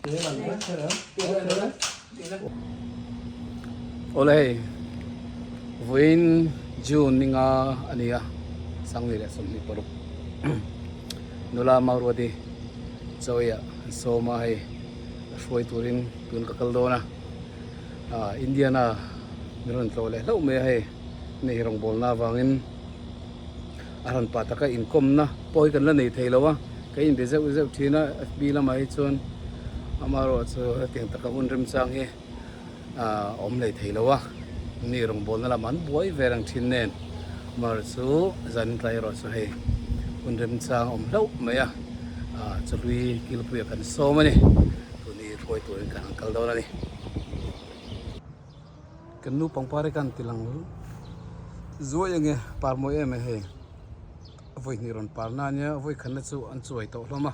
Awle hei vawiin June ni nga a ni a Sangni leh 26 nula Mauruati Chawia an sawm a hei a hruai turin tun ka kal dawn a ah Indiana min rawn tlawh leh hlauh mai a hei hei rawngbawlna avangin a rawn pah taka inkawmna pawh hi kan la nei thei lo a ka inbe zeuh zeuh thin a fb lamah hi chuan amaherawh chu hetiang taka hun remchang hi ah awm leh thei lo a ni rawngbawlna lamah an buai ve reng thin nen amaherawh chu zan tlai erawh chu hei hun remchang a awm hlauh mai a ah chawhlui kilpuiah kan sawm a ni tun hi hruai turin kan han kal dawn a ni. Kan nu pangpar hi ka han ti lang zuai ange par mawi em e hei vawi hnih rawn par na ania vawi khatna chu an chuai tawh hlawm a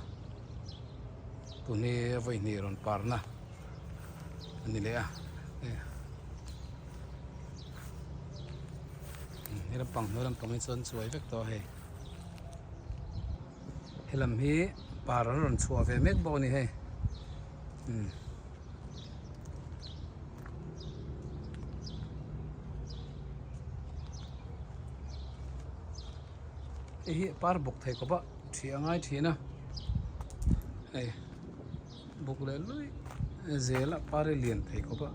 tun hi vawi hnih rawn par na a ni leh a he lampang hnuai lampang hi chuan chuai vek tawh a hei helam hi par an rawn chhuah ve mek bawk a ni hei. Hei hi par bawk thei khawp a thi a ngai thin a hei bawk leh luih zel a par hi lian thei khawp a.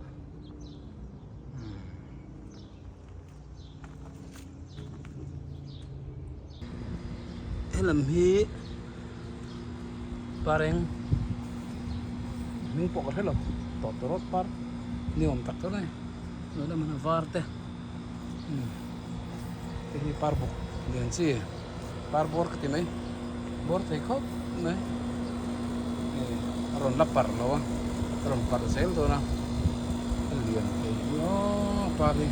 Helam hi pareng hming pawh ka hre lo tawtawrawt par ni awm tak tawh a ni hnuai lamah hian var te hei hi par bawk lian chi par bawr ka ti mai bawr thei khawp mai hei a rawn la parh lo a a rawn parh zel dawn a a lian thei viau a par hi.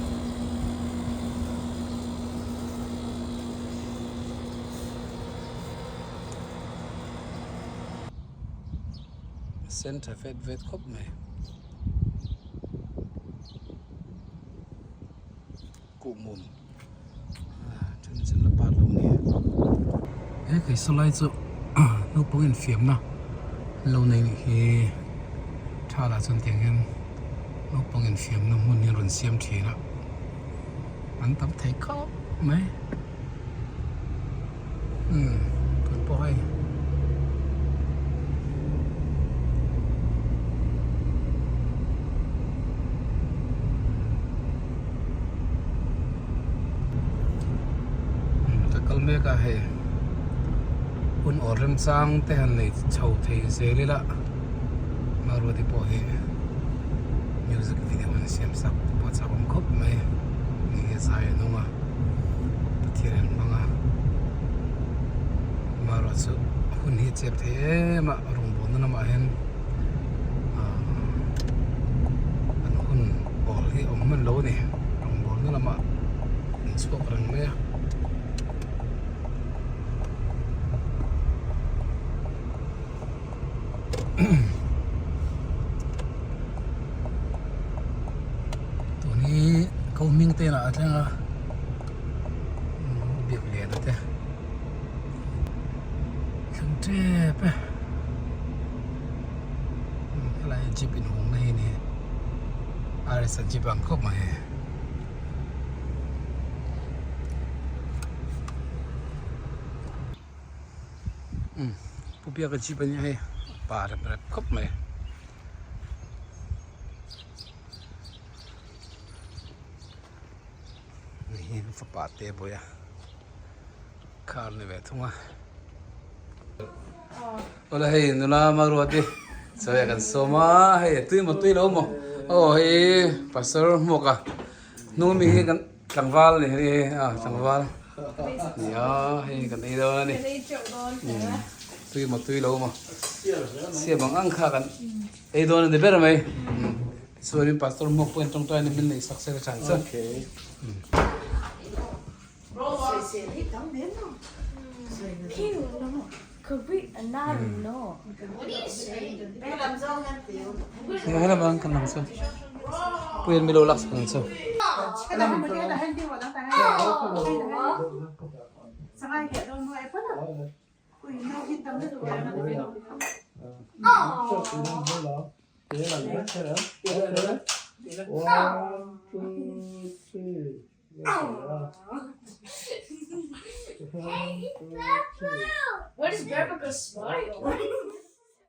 Sen tha vet vet khawp mai. Kuhmum then chu la par lo nia he kei saw lai chu naupang infiamna lo nei nih hi tha lah chuan tiang hian naupang infiamna hmun hi an rawn siam thin a an tam thei khawp mai umm tun pawh hei. Ka kal mek a hei hun awr remchang te han nei chho thei zel ila Maruati pawh hi music video han siam sak te pawh a chak awm khawp mai ni hi zai a nung a Pathian an hmang a maruat chu hun hi a chep thei em a rawngbawlna lamah hian ahh an hun awl hi a awm hman lo a ni rawngbawlna lamah an chhuak reng mai a. Tun hi ko hming te inah a thleng a biak lian te thleng tep e helai jeep inhung na hi a ni RS a jeep ang khawp mai. Pu Biaka jeep a nia hei pa rep rep khawp mai. Hei hi fapa te bawi a car ni ve thung a. Awle hei nula Maruati chawi kan sawm a hei tui maw tui lo maw aw hei pastor hmuak a hnung mi hi kan Tlangval ni hei a tlangval nia hei kan ei dawn a ni tui maw tui lo maw siam ang ang kha kan ei dawn a ni ber mai tichuanin pastor hmuak pawhin tawngtaina min neih sak sela chang chu. Helam kan lang chu puian milo lak sak ang chu. One, two, three. Why does Grandpa go smile?